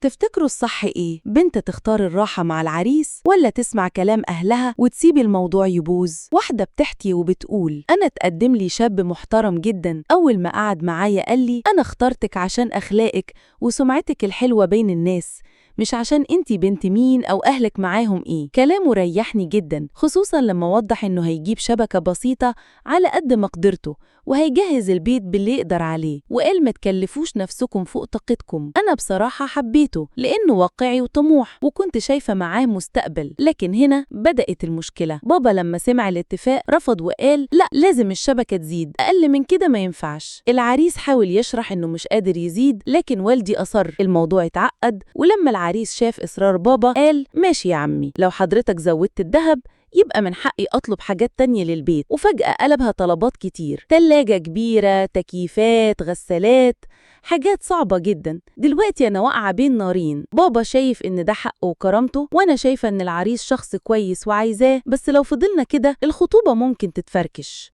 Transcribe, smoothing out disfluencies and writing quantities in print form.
تفتكروا الصح إيه؟ بنت تختار الراحة مع العريس ولا تسمع كلام أهلها وتسيب الموضوع يبوظ؟ واحدة بتحكي وبتقول: أنا تقدم لي شاب محترم جدا، أول ما قعد معايا قال لي أنا اخترتك عشان أخلاقك وسمعتك الحلوة بين الناس، مش عشان انتي بنت مين أو أهلك معاهم إيه. كلامه ريحني جدا، خصوصا لما وضح إنه هيجيب شبكة بسيطة على قد مقدرته وهيجهز البيت باللي يقدر عليه، وقال ما تكلفوش نفسكم فوق طاقتكم. أنا بصراحة حبيته لأنه واقعي وطموح، وكنت شايفة معاه مستقبل. لكن هنا بدأت المشكلة. بابا لما سمع الاتفاق رفض وقال لا، لازم الشبكة تزيد، أقل من كده ما ينفعش. العريس حاول يشرح إنه مش قادر يزيد، لكن والدي أصر. الموضوع اتعقد، ولما العريس شاف إصرار بابا قال ماشي يا عمي، لو حضرتك زودت الذهب يبقى من حقي أطلب حاجات تانية للبيت. وفجأة قلبها طلبات كتير، تلاجة كبيرة، تكييفات، غسالات، حاجات صعبة جدا. دلوقتي أنا واقعة بين نارين، بابا شايف إن ده حقه وكرامته، وأنا شايفة إن العريس شخص كويس وعايزاه، بس لو فضلنا كده الخطوبة ممكن تتفركش.